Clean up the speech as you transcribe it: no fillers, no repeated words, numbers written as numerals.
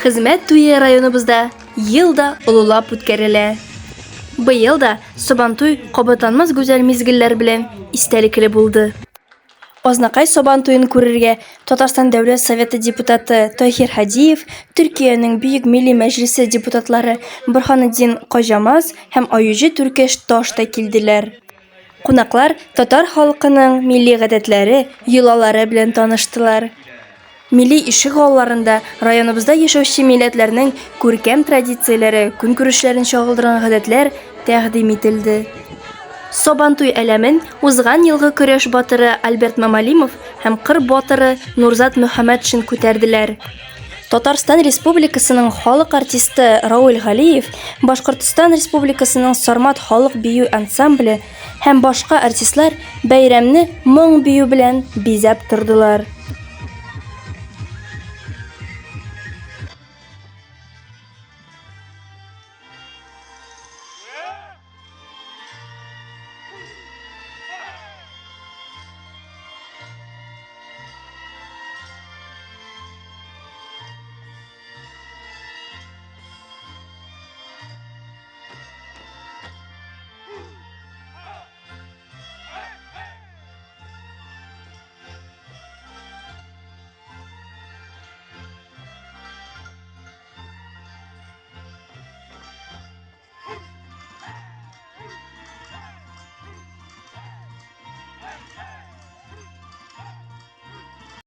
Хезмәт туе районыбызда ел да олылап үткәрелә. Быел да Сабантуй кабатланмас гүзәл мизгелләр белән истәлекле булды. Азнакай Сабан туен күрергә Татарстан Дәүләт Советы депутаты Таһир Һадиев, Төркиянең Бөек Милли Мәҗлесе депутатлары Борһанетдин Коҗамаз һәм Аюҗи Түркеш Таш та килделәр. Кунаклар татар халкының милли гадәтләре, йолалары белән таныштылар. Милли ишек алларында районыбызда яшәүче милләтләрнең күркәм традицияләре, көнкүрешләрен чагылдырган гадәтләр тәкъдим ителде. Сабантуй әләмен узган елгы көрәш батыры Альберт Мамалимов һәм кыр батыры Нурзат Мөхәммәтшин күтәрделәр. Татарстан Республикасының халык артисты Рауль Галиев, Башкортстан Республикасының Сармат халык бию ансамбле һәм башка артистлар бәйрәмне моң бию белән бизәп тордылар.